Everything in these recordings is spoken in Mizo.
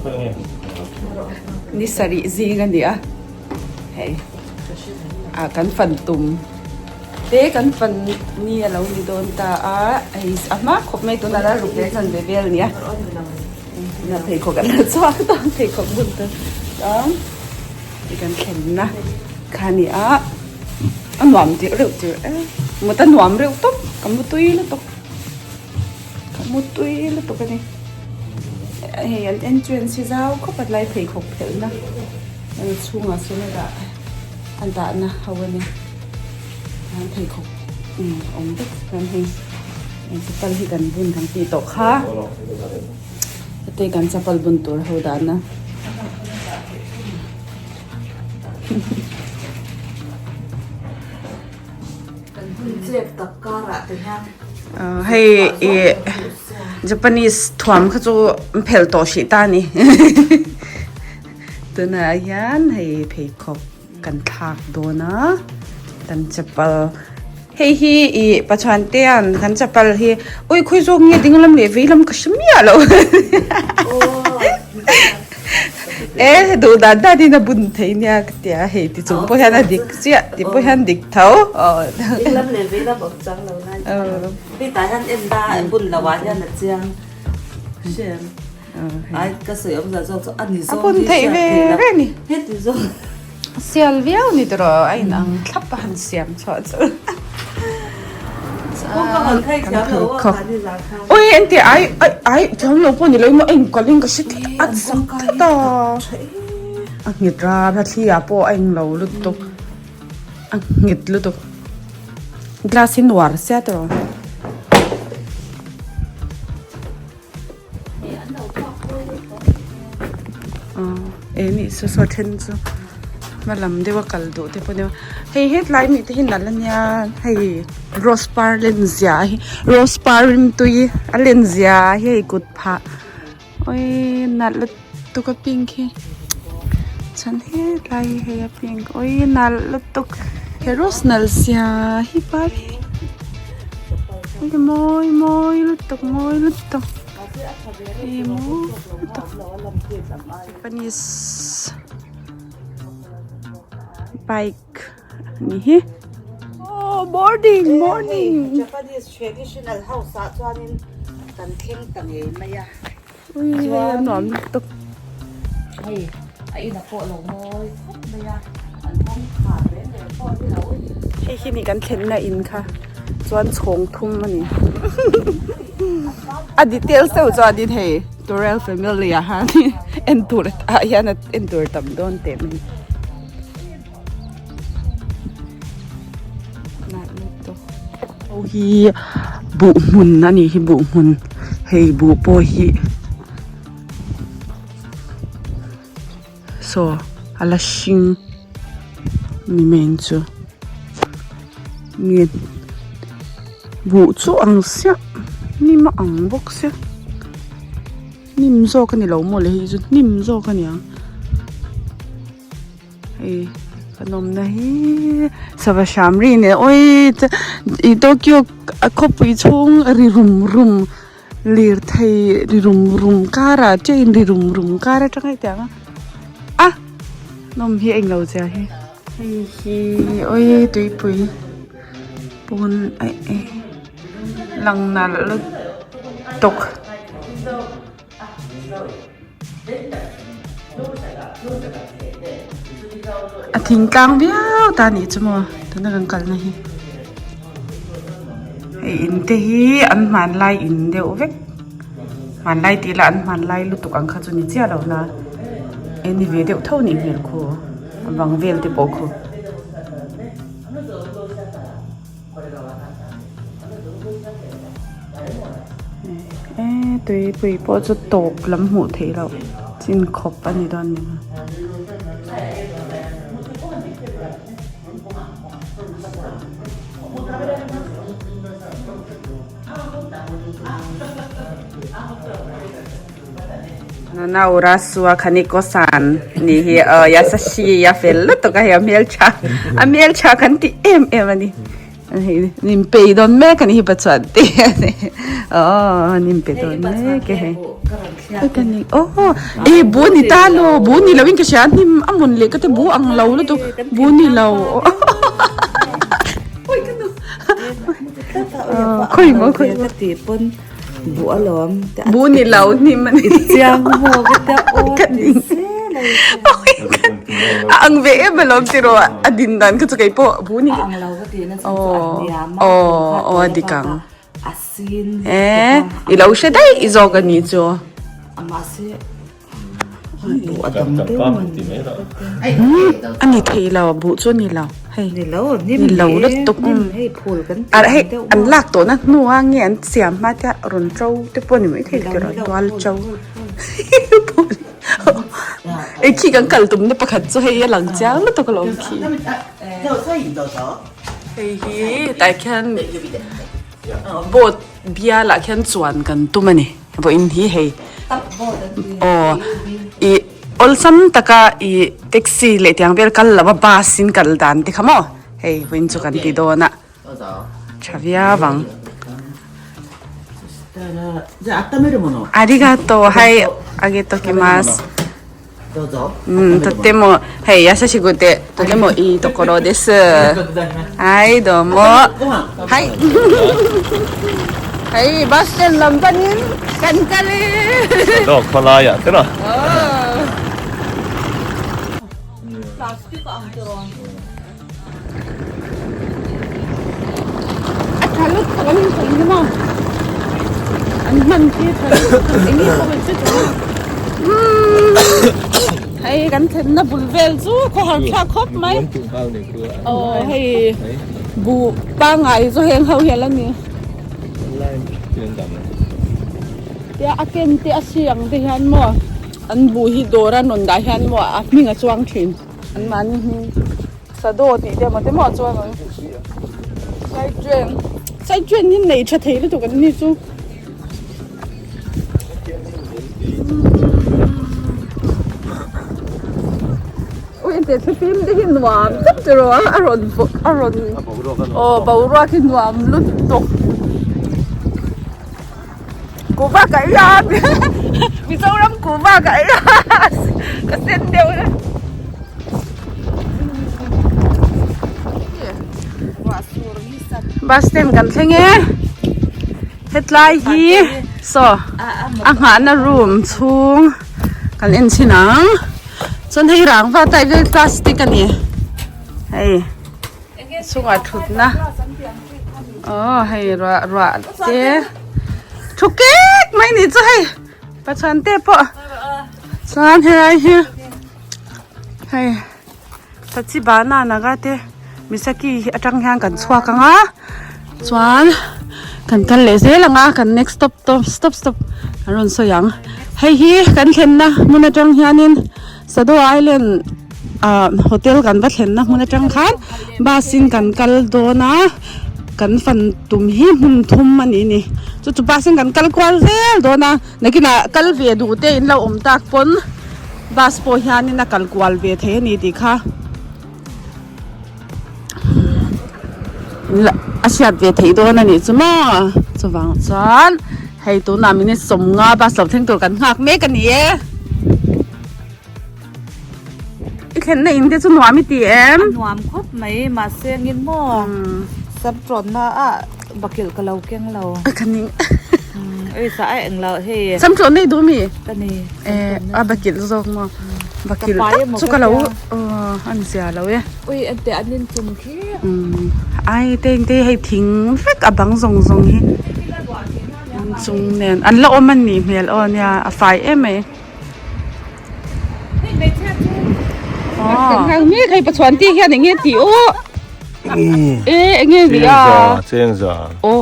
Ni sarih zing a ni a, hei ah kan fan tum te kan fan ni a lo ni dawn ta a, hei a hma khawp mai tunah la ruk leh hlan ve vel a ni a, tunah pheikhawk an la chhuak ta pheikhawk bun ta chuan hei kan thlenna kha a ni a, a nuam tirh reuh tirh e, mut a nuam reuh tawp ka mu tui lutuk. Ka mu tui lutuk a ni. Hei an entrance hi zau khawp a tlai pheikhawk phelhna an chhungah sawn a dah a dahna ho a ni. An pheikhawk awm vek chuan hei chapal hi kan bun kan tih tawh kha heti kan chapal bun tur ho dahna. Kan hun chep tak karah te hian Hei ih Japanese thuam kha chu an phelh tawh hrih ta a ni tunah hian hei pheikhawk kan thlak dawn a kan chapal hei hi ih Pathian te an kan chapal hi ui khawi zawk nge ding lam leh vei lam ka hre miah lo. E duh dan dan in a bun thei nia ka tia hei ti chung pawh hian a dik chiah ti pawh hian dik tho Ding lam leh vei lam awm chang lo lai hi tah hian en da bun lo ah hian a chiang hriam ai ka sawi awm zah zawk chu a ni zawng a bun theih ve ve ni heti zawng sial viau ni tawh a in ang thlap a han siam chhuah chu Ui en teh ai ai ai thiam lo pawh ni lo emaw eng kalin ka hre tlat a sak tlat a a nghet ram a thli ah pawh a eng lo lutuk a nghet lutuk glass hi nuar sia tawh eh nih saw saw then chu hma lam deuh a kal duh te pawh nia hei hetlai mi te hi nalh ania hei rose par len zia hi rose par rimtui a len zia hi hei kut phah awii nalh lutuk a pink hi chuan hetlai hi hei a pink awii nalh lutuk he rose nalh zia hi par hi. Mawi mawi lutuk mawi lutuk hei mawi lutuk Japanese bike a ni hi aw morning morning Japanese traditional house ah chuanin kan thleng ta ngei mai a ui hei a nuam lutuk hei a inah pawh lo mawi khawp mai a an kawngkhar reng reng pawh hi lo hei hi ni kan thlenna in kha chuan chhawng thum a ni a details deuh chuan in hei Turel family ah hian en tur ah hian en tur tam dawn teh mai ho hi buh hmun a nih hi buh hmun hei buh pawh hi saw a la hring ni mai ang chu nge buh chu ang siah hnim a ang bawk sia. Hnim zawk a ni lo maw le hei chu hnim zawk a niang hei kan awmna hi sava hram ri nen awii ih Tokyo a khawpui chhung ri rum rum lirthei ri rum rum karah train ri rum rum kar atang a hetiang a a nawm hi a englo zia hi hei hi awii tuipui pawn aih eh. Lang nalh lutuk. A thingtlang viau ta anih chu maw tuna kan kalna hi. Hei in te hi an hmanlai in deuh vek hmanlai tih lah an hmanlai lutuk ang kha chu ni chiah lo na eng ni ve deuh tho anih hmel khu a bang vel te pawh khu. Eee tuipui pawh chu tawp lam hmuh theih loh chin khawp a ni dawn ni Nana Urasu a Kaneko san ni hi aw yasashii a fel lutuk a hei a hmeltha a hmeltha kan ti em em a ni. Hei nin pe dawn mek anih hi Pathian te aw an inpe dawn mek e hei aw e bu ni ta lo bu ni lo in ka hria hnim a mun leh ka te bu ang lo lutuk bu ni lo khawi maw khawi ka ti pawn bu alawm bu ni lo hnim a ni chiang maw ka tia aw ti se lo a ang ve em alawm tiraw a din dan kha chu kei pawh bu ni ang lo ka ti na chhan chu a hniam a aw aw a dik ang a sin e i lo hre daih i zawk a ni chu mahse buh a dang deuh a ni a ni thei lo buh chu a ni lo hei ni lo hnim ni lo lutuk hnim hei phul kan a hei an lak tawh na hnu a nge an siam hma te rawn to te pawh a ni maithei tiraw tual to ei khi kan kal tum na pakhat chu hei a lang chiang lutuk alawm khi hei hi tah khian boat bial ah khian chuan kan tum a ni vawiin hi hei aw ih awlsam taka ih taxi leh tiang vel kal lova bus in kal dan te kha maw hei vawiin chu kan ti dawn a. Tha viau ang. Arigato hai agetokimasu. うんとてもはい優しくてとてもいいところです。はいどうも。はい。はい bus stand lam panin kan kal e. Dawk khawlai ah te la. A tha lutuk an insawi hi maw an hman khi a tha lutuk eng nge pawh kan hre tawh a umm hei kan thlenna bul vel chu khawhar thlak khawp mai aw hei buh pangngai chu heng ho hi a la ni tia a ken te a si ang te hian maw an buh hi dawr a rawn dah hian maw a hming a chuang thin an mahni hming. Sado tih te emaw te maw chuan ang side drain side drain hi nei tha thei lutuk an ni chu ui engte thlifim te hi nuam tak chu rawh a a rawn a rawn aw boruak hi nuam lutuk kuhva ka ei a Mizoram kuhva ka ei a ka sen deuh e bus stand kan thleng e hetlai hi saw a nghahna room chhung kan en chhin ang chuan hei rangva type vel plastic a ni hei. Chungah thutna aw hei ruah ruah te thu kek mai ni chu hei Pathian te pawh chuan helai hi hei Tachibana naga te Misaki atang hian kan chhuak ang a chuan kan kal leh zel ang a kan next stop stop stop an rawn sawi ang hei hi kan thlenna hmun atang hianin. Sado Island ah hotel kan va thlenna hmun atang khan bus in kan kal dawn a kan fan tum hi hmun thum a ni ni chu chu bus in kan kal kual zel dawn a nakinah kal ve duh te in lo awm tak pawn bus pawh hianin a kal kual ve thei a ni tih kha a hriat ve theih dawn a nih chu maw chuvang chuan hei tunah minute sawmnga bus lo thleng tur kan nghak mek a ni e. I thlenna in te chu nuam i ti em? A nuam khawp mai mahse engin maw samṭawnna ah bakilh ka lo keng lo. A ka ning. Ei sa a eng lo hei. Samṭawnna i duh mi? Ka ni. Eh a bakilh zawk maw? Bakilh tak chu ka lo a ni zia lo e. Ui ente an inchung khi. Ai te engte hei thing vek a bang zawng zawng hi. Inchung nen an la awm a nih hmel aw nia a fai em mai. Hei Pathian tih hian eng nge tih aw e eng nge ni a cheng za aw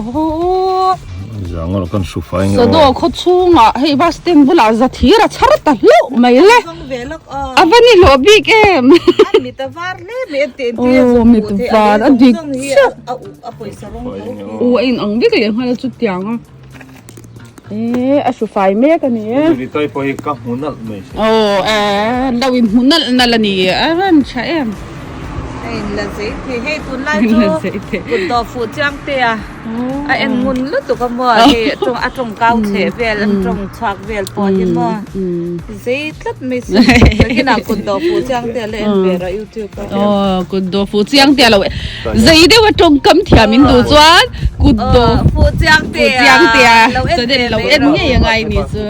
za ngawt kan hru fai nge sado khaw chhungah hei bus stand bulah za thir a chhar ta hlauh mai le a va ni hlawh bik em aw mit var a dik chiah u a in ang vek leh nghal a chutiang a. E a hru fai mek a ni e. Ri tai pawh hi ka hmu nalh mai si. Aw e lo in hmu nalh nalh a ni a rawn tha em. A in la zei thei hei tunlai chu kut dawh fuh chiang te a a en ngun lutuk a maw hei a tawng a tawng kau thleh vel an tawng chhuak vel pawh hi maw zei tlat mai si nakinah kut dawh fuh chiang te a la en ve rawh youtube a aw kut dawh fuh chiang te a lo zei deuh a tawngkam thiam in duh chuan kut dawh fuh chiang te a lo en ngei a ngai ni chu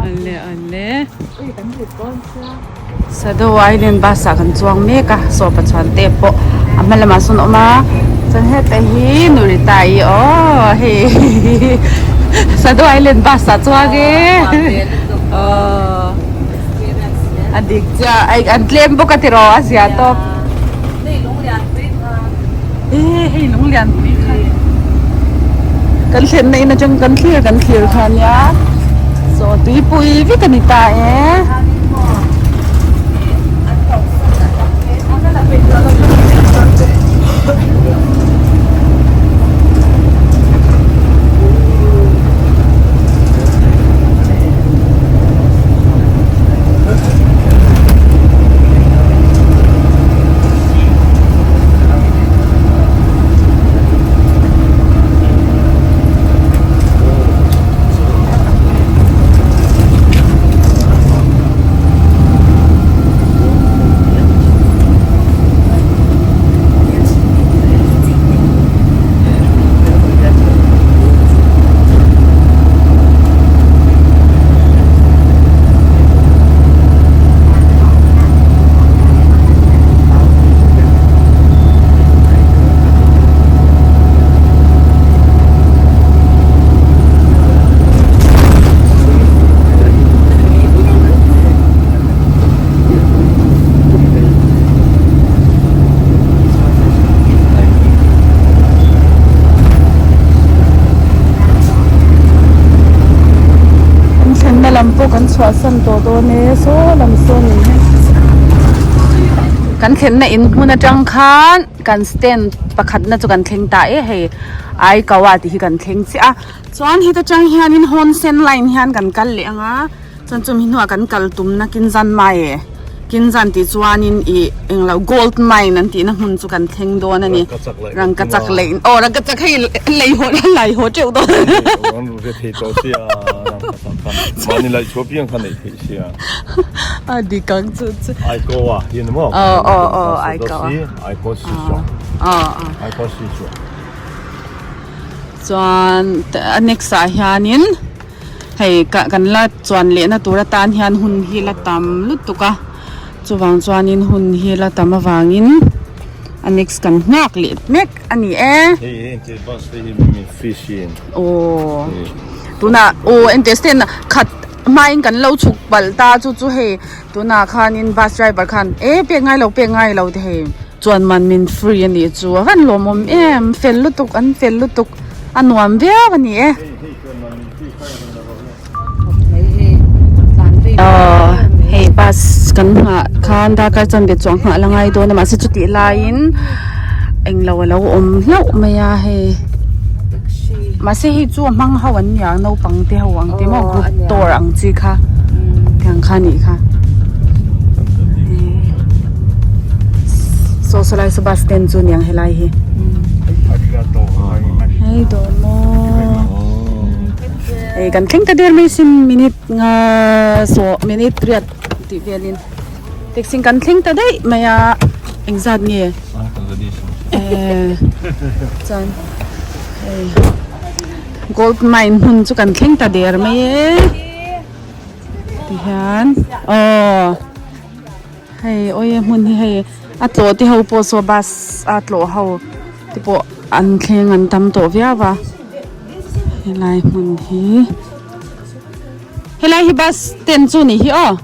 ale ale. Sado Island bus ah kan chuang mek a saw pachuan te pawh a hma lamah sawn a awm a chuan heta hi Nurita i aw hei Sado Island bus ah chuang e aw a dik chiah ai an tlem bawk a tiraw a zia tawp e hei lung lian pui kha kan thlenna in atang kan thlir kan thlir kha ania saw tuipui vek a ni ta e. Kan thlenna lam pawh kan chhuahsan tawh dawn e saw lam sawn in hi kan thlenna in hmun atang khan kan stand pakhat na chu kan thleng ta e hei Aikawa tih hi kan thleng chiah a chuan heta tang hianin Hawnsen line hian kan kal leh ang a. Chuan chumi hnuah kan kal tumna Kinzan Mai Kinzan tih chuanin ih englo gold mine an tihna hmun chu kan thleng dawn a ni. Rangkachak leh aw rangkachak hei lei haw lai haw teuh dawn. An ru thei tawh sia rangkachak kha mahni laih chhuah piang kha neih theih sia. A dik ang chu chu. Aikawa hi ni maw? Aw aw aw Aikawa. Aikawa si chuan. Aw aw. Aikawa si chuan. Chuan a next ah hianin. Hei kan la chuan lehna tur atan hian hun hi la tam lutuk a chuvang chuanin hun hi la tam avangin a next kan nghak leh mek a ni e. Hei ente bus te hi mi fish in. Aw tunah aw ente stand khat hmain kan lo chhuk palh ta chu chu hei tunah khanin bus driver khan e pek ngai lo pek ngai lo te hei chuan man min free a nih chu a van lawmawm em fel lutuk an fel lutuk a nuam viau a ni e. Aw hei bus kan nghah khan darkar chanve chuang nghah la ngai dawn a mahse chutih laiin englo a lo awm hlauh mai a hei mahse hei chu a hmang ho an nia naupang te ho ang te maw group tour ang chi kha tiang kha anih kha saw saw lai saw bus stand chu aniang helai hi. Hei dawr maw hei kan thleng ta der mai sin minute nga saw minute riat tih velin taxi kan thleng ta daih mai a engzat nge eh chuan hei gold mine hmun chu kan thleng ta der mai e tihian aw. Hei awi hmun hi hei a tlawh te ho pawh saw bus a tlawh ho te pawh an thleng an tam tawh viau a helai hmun hi helai hi bus stand chu ni hi aw.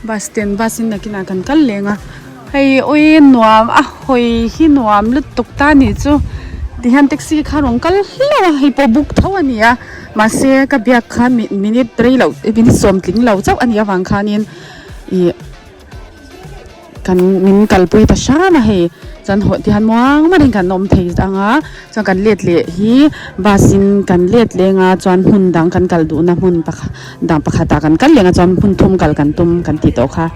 Bus stand bus in nakinah kan kal leng a hei awi nuam a hawi hi nuam lutuk ta nih chu tihian taxi kha rawn kal hlauh a hei pawh book tho a ni a mahse ka biak kha minute rei loh minute sawm tling lo chauh a nih avang khanin ih. kan min kalpui ta hram a hei chuan haw tihian muang marin kan awm thei ang a chuan kan let leh hi bus in kan let leng a chuan hmun dang kan kal duhna hmun pakhat dang pakhatah kan kal leng a chuan hmun thum kal kan tum kan tih tawh kha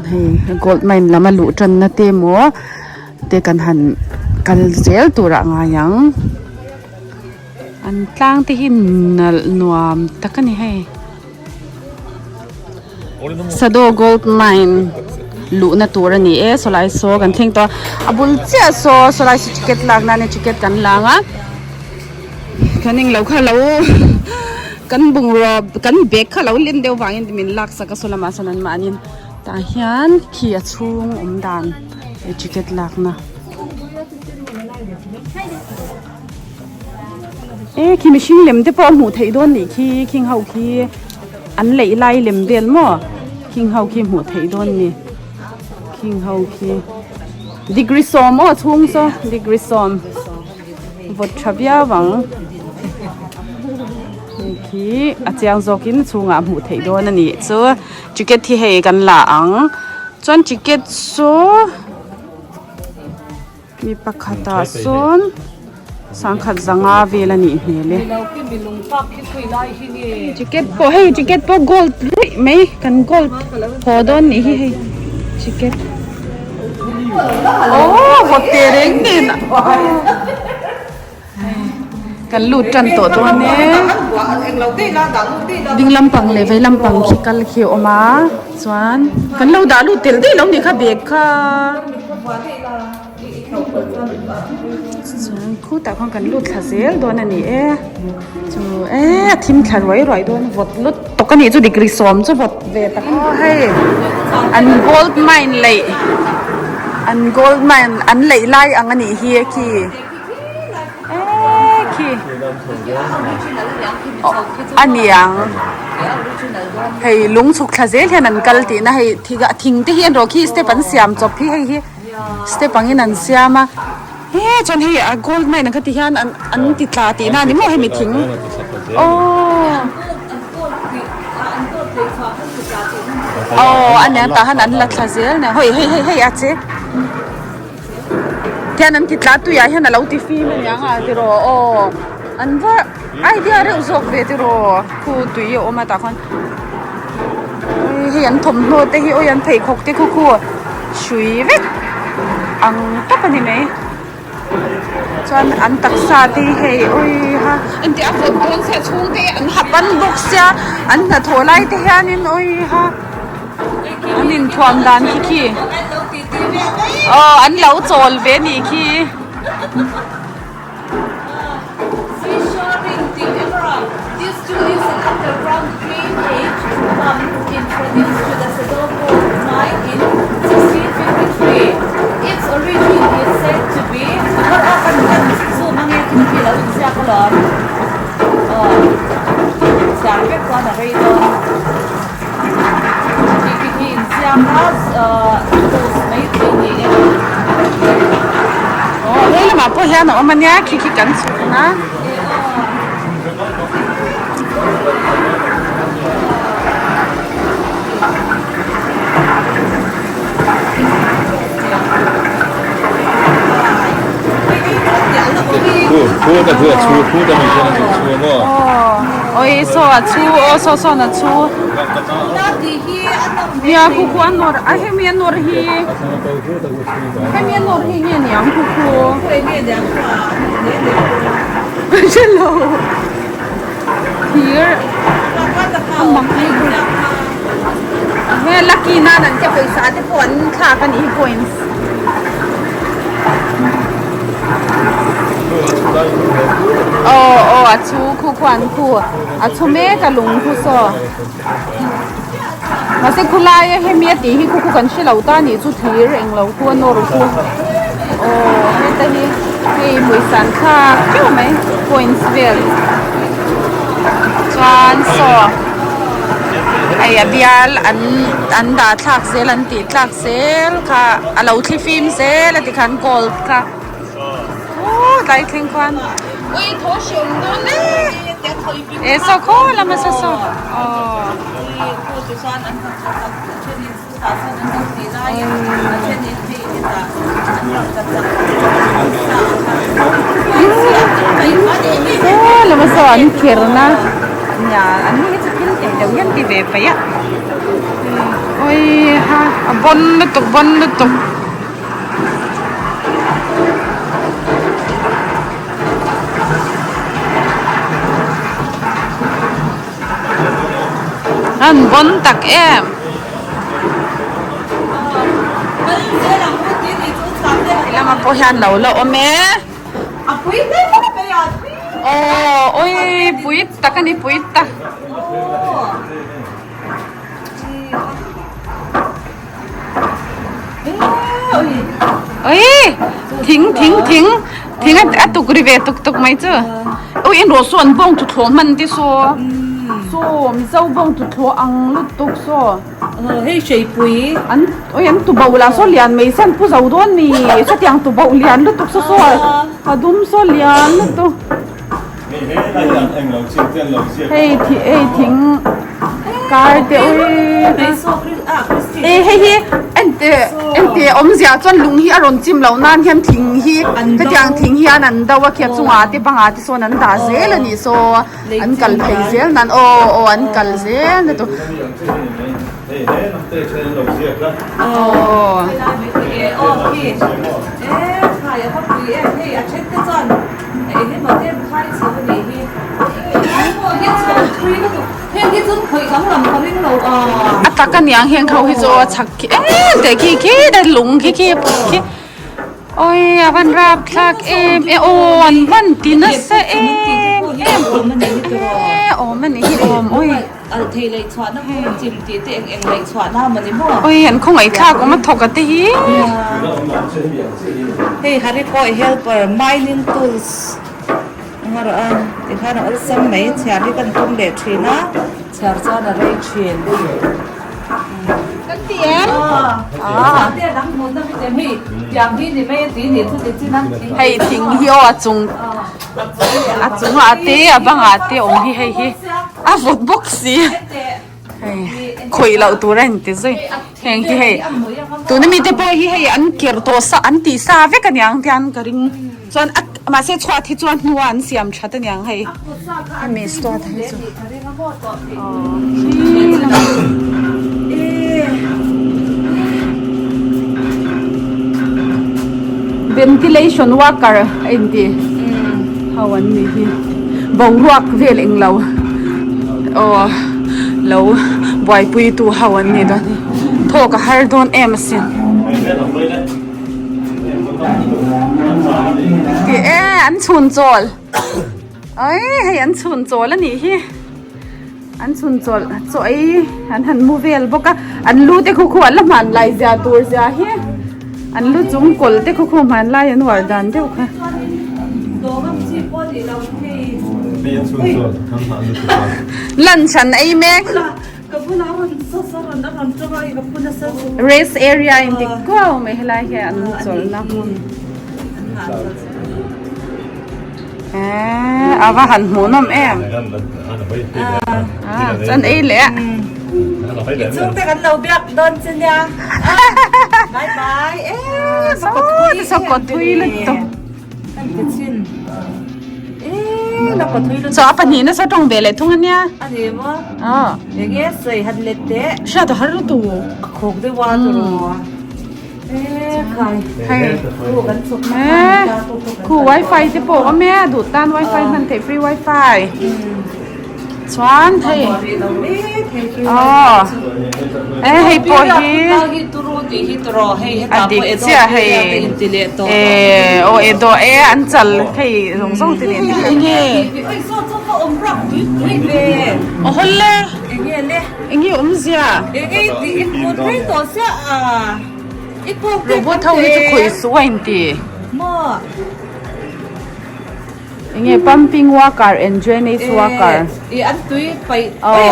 hei gold mine lam a luh tanna te emaw te kan han kal zel turah a ngai ang. An tlang te hi nalh nuam tak a ni hei. Sado gold mine luhna tur a ni e sawlai saw kan thleng tawh a a bul chiah saw sawlai saw ticket lak nan e ticket kan lang a kan englo kha lo kan bungrua kan bag kha lo lem deuh vangin min lak sak a saw lamah sawn an mahni tah hian khi a chhung awm dan ticket lakna. E khi mihring lem te pawh a hmuh theih dawn nih khi khing ho khi an leih lai lem vel maw khing ho khi hmuh theih dawn ni khing ho khi degree sawm aw chhung saw degree sawm vawt tha viau ang hei khi a chiang zawkin chhungah hmuh theih dawn a nih chu ticket hi hei kan la ang chuan ticket chu. Mi pakhatah sawn sangkhat zanga vel a nih hmel e. Ticket pawh hei ticket pawh gold ruih mai kan gold haw dawn nih hi hei ticket aww vawt teh reng nen Kan lut tan tawh dawn e. Ding lampang leh vei lampang khi kal khi a awm a chuan kan lo dah lut tel daih lo nih kha bag kha chuan khutah khan kan lut thla zel dawn a ni e chu e a thim thla ruai ruai dawn vawt lut tawk a nih chu degree sawm chu vawt ve tak a ni aw hei an gold mine leih an gold mine an leih lai ang a nih hi a khi. Aniang hei lung chhuk thla zel hian an kal tihna hei thing te hi an rawh khi step an siam chawp hi hei hi step angin an siam a he chuan hei a gold mine ang kha ti hian an ti tla tihna a ni maw hemi thing aww aw aniang tah hian an la thla zel nia hei hei hei a che. Tihian an ti tla tuiah hian a lo ti fim a niang a tiraw aw an va idea reuh zawk ve tiraw khu tui a awm a tah khuan hei an thawmhnaw te hi awi an pheikhawk te khu khu hrui vek ang tawp a ni mai chuan an taksa te hi hei awi ha engti a vawt dawn sia chhung te an ha ban bawk sia an hnathawh lai te hianin awi ha an inthuam dan khi khi. Aw an lo chawl ve nih khi. Aw he lamah pawh hian a awm a nia khi khi kan chhuk na. Aw saw a chhu aw saw sawn a chhu. Nia khu khu a nawr a hemi a nawr hi hemi a nawr hi nge niang khu khu hrelo thir a mak he lucky nan an tia pawisa te pawh an thlak a nih hi coins. Aw aw a chhu khu khu an khu a chhu mek a lung khu saw. Mahse khulai a hemi a tih hi khu khu kan hre lo ta a nih chu thir englo khu a nawr khu aw heta hi hei hmuisan thlak teuh mai coins vel chuan saw hei a bial an an dah thlak zel an tih tlak zel kha a lo thli fim zel a tikhan gold kha. Aw tlai thleng khuan ui tho hriam dawn e e saw khaw lama saw saw aw. Saw lama saw an kher na an ni hi chu thil tih deuh hian ti ve paih a awii ha a bawn lutuk bawn lutuk. An bawn tak em. Lama pawh hian lo la awm e. Aw ui pui tak a ni pui tak. Ui thing thing thing thing a tuk ri ve tuk tuk mai chu ui in rawh saw an bawng tuthlawh hman te saw saw mizo bawng tuthlawh ang lutuk saw hei hreipui an ui an tuboh lah saw lian mai se an pu zo dawn mi satiang tuboh lian lutuk saw saw a dum saw lian lutuk. Hei thi hei thing kar te ui e hei hi ente ente awmzia chuan lung hi a rawn chim loh nan hian thing hi hetiang thing hian an do a khi a chungah te bangah te sawn an dah zel a nih saw an kal phei zel nan aw aw an kal zel na tur aw. A tak a niang hian kho hi chu a chhak khi em teh khi khi ta lung khi khi khi awi a van rap thlak em e aw an van ti nasa em em e awm a nih hi awm awi awi an khawngaih thlak awm a thawk a te hi. Hei Haripawh helper mining tools anga rawh a tikhan a awlsam mai chhiar hi kan tum leh thin a chhiar chuan a rei thin. Kan ti em? Hei thing hi aw a chung a chungah te a bangah te awm hi hei hi a vawt bawk si. Hei khawih loh tur a inti zui heng hi hei tuna mite pawh hi hei an ker tawh sa an tih sa vek aniang tian ka ring chuan a mahse chhuat hi chuan hnua an siam that aniang hei hemi chhuat hi chu aww khi lamah ventilation worker a inti ho an nih hi boruak vel englo. Aw lo buaipui tu ho an ni dawn hi thawk a har dawn em asin. Ti e an chhun chawl ai hei an chhun chawl a nih hi an chhun chawl chaw ei an han mu vel bawk a an lu te khu khu an la hman lai zia tur zia hi an lu chung kawlh te khu khu hman lai an uar dan deuh kha. Lunch an ei mek. Rest area in ti kuau mai helai hi an chawlhna hmun. Eh, a va han hmuhnawm em. Ah, chuan ei leh a. Chhungte kan lo biak dawn che nia. Bye bye. Eh, sakawt thui lutuk. Chaw a pahnih nasa tawng ve leh thung a nia. A ni maw? Aw. Enge sawi han let teh. Hriat a har lutuk. A khawk deuh a tur maw? E khai. Hei. Khu kan chhuk na Khu wifi te pawh awm e, duh tan wifi hman theih free wifi. Chuan hei. Aw. E hei pawh hi. A dik chiah hei. E aw e dawh e an chal hei zawng zawng te nen enge. Aw hawle. Enge awmzia. Robot ho hi chu khawih suh a inti. Enge pumping worker and drainage worker. I an tui paih. Oi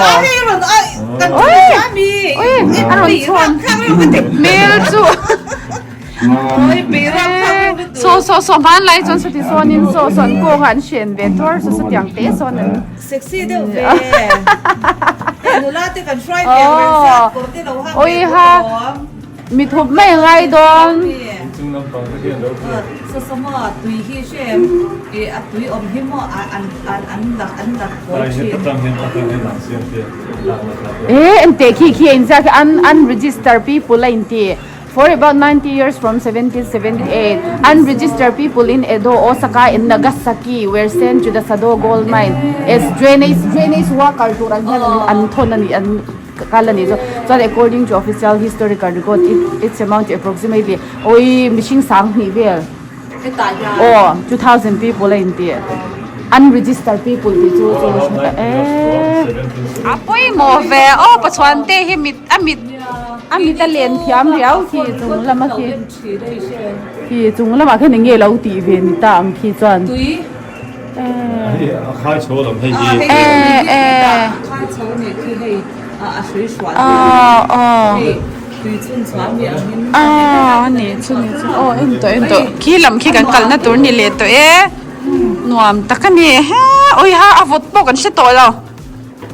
oi a rawn chhuan hmel chu saw saw saw hmanlai chuan sawti sawnin saw saw an kawngah an hren ve tuar saw sawtiang te sawn an sexy deuh ve. Nula te kan hruai ve ang reng sia kawr te lo hak ve tur alawm. Mi thup mai a ngai dawn. Inchung lampang te hian lo hriat. Sasama tui hi hrem eh a tui awm hi maw an an an lak an lak kawi thin. Eh enteh khi khi a inziak hi un unregistered people a inti for about 90 years from 1778 unregistered people in Edo, Osaka and Nagasaki were sent to the Sado gold mine as drainage drainage worker tur ang hian an thawn a ni an kal a nih chu chuan according to official historical record it its amount to approximately awii mihring sang hnih vel aw 2000 people a inti unregistered people tih chu chu eee a pawimawh ve aw Pathian te hi mit a mit a mit a len thiam riau khi chung lama khi khi chung lamah khian eng nge lo tih ve ni ta ang khi chuan. A khai chho lam hei hi. Eh eh. Khai chho nih khi hei a hrui hrual hei tui chhun chhuah mi ang in. Ah ani chu ni chu aw en tawh en tawh khi lam khi kan kalna tur ni leh tawh e nuam tak a ni he awi ha a vawt pawh kan hre tawh lo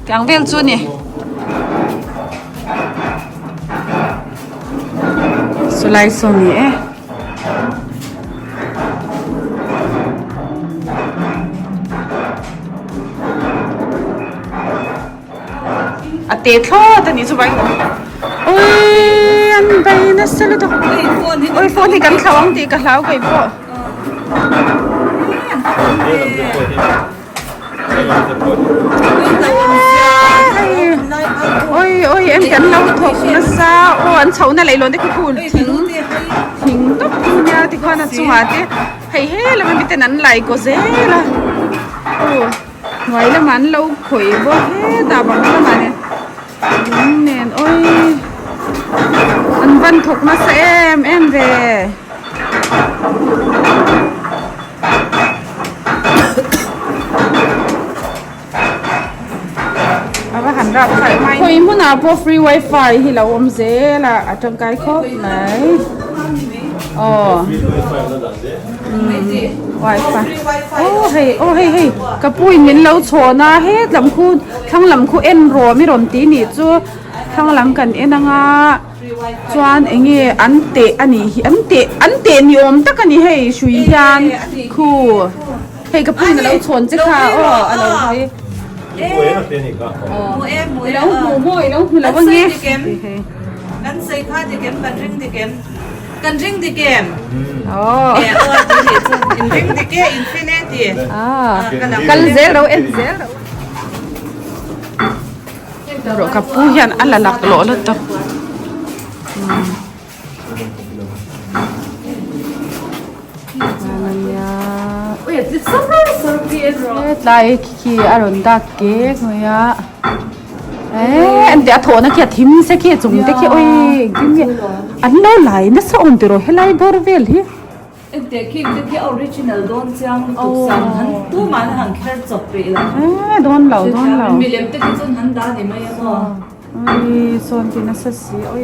tiang vel chu ni. Sawlai saw ni e. A te thlawt a nih chu vai Ui an bei nasa lutuk Ui phone hi kan thlau ang tih ka hlau kei pawh. Oi oi em kan lo thawk nasa aw an chho na leihlawn te khi khu thing thing tawp thu nia tikhuan a chungah te hei he lama miten an lai kaw zel a aw hnuai lamah an lo khawih bawk hetah bang lamah nen lung nen oi an van thawk nasa em em ve. Khawi hmunah pawh free wifi hi lo awm zel a a tangkai khawp mai aw wifi aw hei aw hei hei ka pu in min lo chhawn a het lam khu thlang lam khu en rawm i rawn tih nih chu thlang lam kan en anga. Chuan eng nge an teh a nih hi an teh an teh ni awm tak a ni hei hrui hian khu hei ka puiin a lo chhawn che kha aw a lo hawi i lo hmu maw i lo hmu lo ang e kan sawi kha dik em kan ring dik em kan ring dik em aw in ring dik e in fin e ti kal zel ro en zel ro. Rawh ka pu hian a la laklawh lutuk hetlai khi a rawn dak kek mai a eee an tih a thawhna khi a thim se khi a chung te khi awii engtin nge an lo lai nasa awm tiraw helai bawr vel hi. Engteh khi te khi a original dawn chiang lutuk sam han tumah an han kher chawp peih lo. Eh dawn lo dawn lo. Milem te khi chuan han dah ni mai a maw. Oi sawn ti nasa si oi.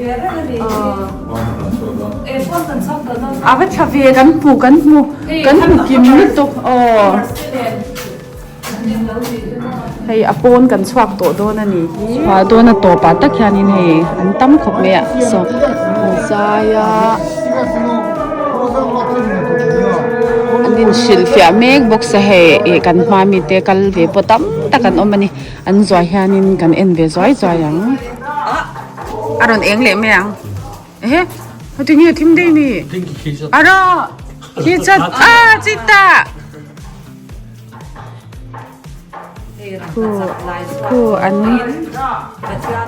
Eh phone kan chhak ta dawn. A va tha ve kan hmu kan hmu kan hmu kim lutuk aw. Hei a pawn kan chhuak tawh dawn a ni hi. Chhuah dawn a tawpah tak hianin hei an tam khawp mai a saw an zai a an inhrilhfiah mek bawk se hei ih kan hma mi te kal ve pawh tam tak an awm a ni an zuai hianin kan en ve zuai zuai ang a rawn eng leh mai ang ehe tinge thim daih ni ara khi chat a chita. Khu khu an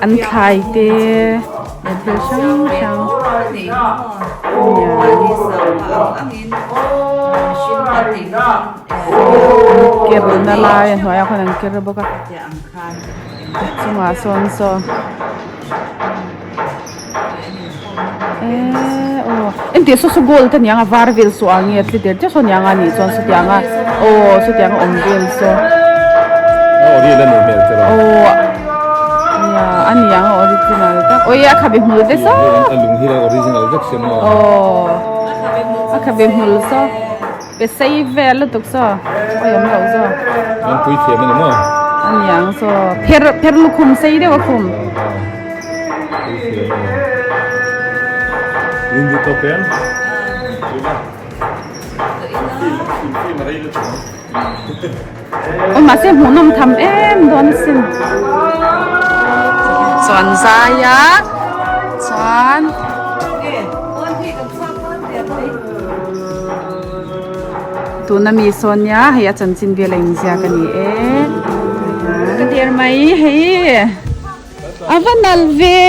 an thlai te leh thil hrang hrang nia an kerna lai a hnuaiah khuan an ker bawk a chungah sawn saw. Eee aw engtih saw saw gold a niang a var vel saw ang nge thli der der saw niang a nih chuan sawtiang a aw sawtiang a awm vel saw aw nia a niang a original tak awi a khabe hmul te saw aw a khabe hmul saw pe sei vel lutuk saw awi awm loh zawk. Aniang saw pher pher lukhum sei deuh a khum. Aw mahse hmuhnawm tham em dawn asin. Chuan zai a chuan. Tuna mi sawn nia hei a chanchin vel a inziak a ni e. Ka der mai hei. A va nalh ve!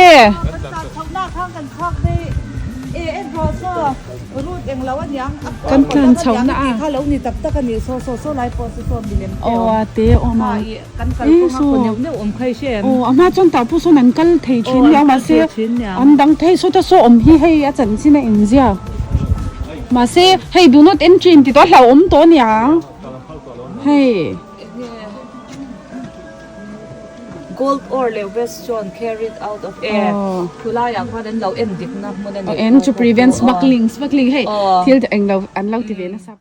Kan tlan chho na a. Aw a te awm a. Ih saw. Aw a hma chuan tah pawh sawn an kal thei thin nia mahse an dang thei sawta saw awm hi hei a chanchin a inziak. Mahse hei do not entry in ti tawh a hlauhawm tawh aniang hei. Gold ore leh waste chuan carried out of air khulai ah khuan an lo en dik na hmun a ni en to prevent smuggling smuggling hei thil englo an lo ti ve nasa.